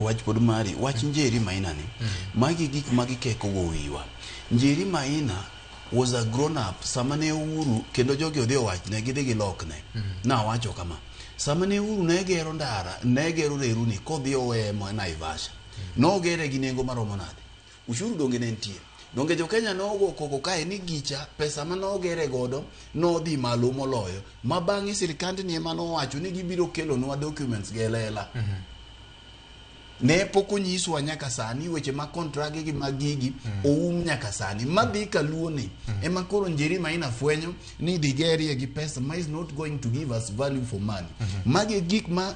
Wach pod mari, wach Njeri Maina ni, magi gik ma gikeko go wiwa. Njeri Maina was a grown up sama ne Uhuru kendo jogi odhi owachne gidhi gilokne. Nawacho kama, sama ne Uhuru ne gero ndara, ne gero reruni kodhi oweye Naivasha. Nogere gi nengo maromo nade? Ushuru donge ne nitie? Donge jo Kenya nogo koko kae ni gicha pesa ma nogere godo nodhi malo moloyo ma bang'e sirikandni ema nowacho ni gibiro kelonwa documents gi e lela. Ne pok onyiswa nyaka sani weche mag contract gi mag gigi oum nyaka sani. Madhi kaluo ni ema koro Njeri Maina fwenyo ni idhi gerie gi pesa ma is not going to give us value for money. Magi e gik ma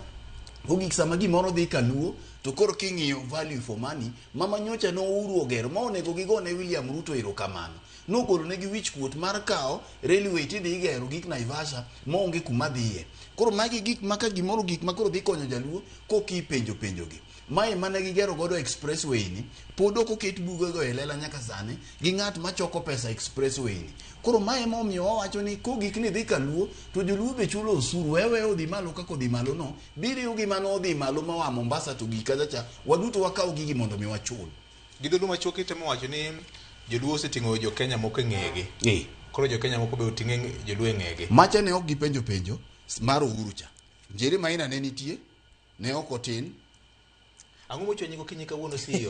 ogik sama gimoro dhi kaluo to koro king'iyo value for money mama nyocha ne Uhuru ogero ma onego gigone William Ruto erokamano. Nogolo negi wich kuot mar kawo railway tidhi igero gik Naivasha maonge kuma dhiye. Koro magi gik ma ka gimoro gik ma koro dhi konyo jaluo koki ipenjo penjo gi. Mae mane gigero godo expressway ni pod ok oket bugego e lela nyaka sani gi ng'at machoko pesa expressway ni. Koro mae ema omiyo wawacho ni kogik ni dhi kaluo to joluo be chulo osuru we we odhi malo kaka odhi malo no biriw gi mano odhi malo ma oa Mombasa to gik kacha cha waduto wakaw gigi mondo mi wachul. Gi dholuo machuok itemo wacho ni joluo oseting'o jo Kenya moko e ng'egi. Eh. Koro jo Kenya moko be oting'e joluo e ng'egi. Macha ne ok gipenjo penjo mar Uhuru cha. Njeri Maina ne nitie, ne ok otin. Ang'o mochwanyi gokinyi kawuono siyo?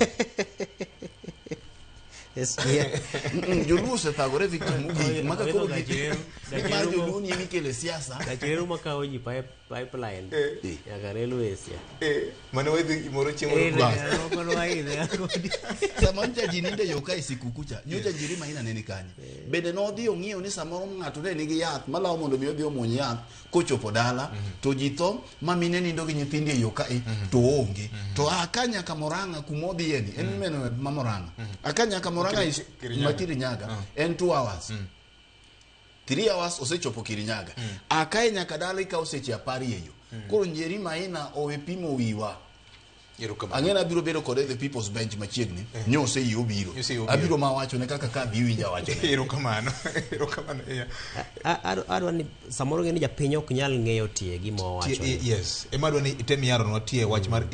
SGR. Joluo osethagore Victor mogik maka Oidho koro gach reru, gach mar reru joluo ni emikele siasa. Gach reru makawo ji pipeline Eh. nyaka railways ya. Eh, mane wadhi gimoro chieng' Eh, moro. Bas. moko nwaidhe kodi. Sama nyocha ji ninde yo kae sikuku cha, nyocha Njeri Maina ne ni kanye. Bende nodhi ong'iyo ni samoro ng'ato ne nigi yath malawo mondo mi odhi omuony yath kochopo dala to ji tho ma mine nindo gi nyithindi e yo kae to onge. To a ka nyaka Murang'a kuma odhiye ni, en meno ma Murang'a. A ka nyaka Murang'a is Kirinyaga. ma Kirinyaga en 2 hours. 3 hours osechopo Kirinyaga. A kae nyaka dala ikawo seche apar e yo. Koro Njeri Maina owe pimo wiwa. Erokamano. Ang'e abiro bedo kode e the people's bench machiegni. Nyo oseyie obiro. Nyo oseyie obiro. Abiro ma wachone kaka ka bi winja wachone. Erokamano. Erokamano. Yeah. Adwa ni samoro ng'e ni japiny ok nyal ng'eyo tie gima owacho. Yes. Ema adwa ni item yaronwa tie wach mar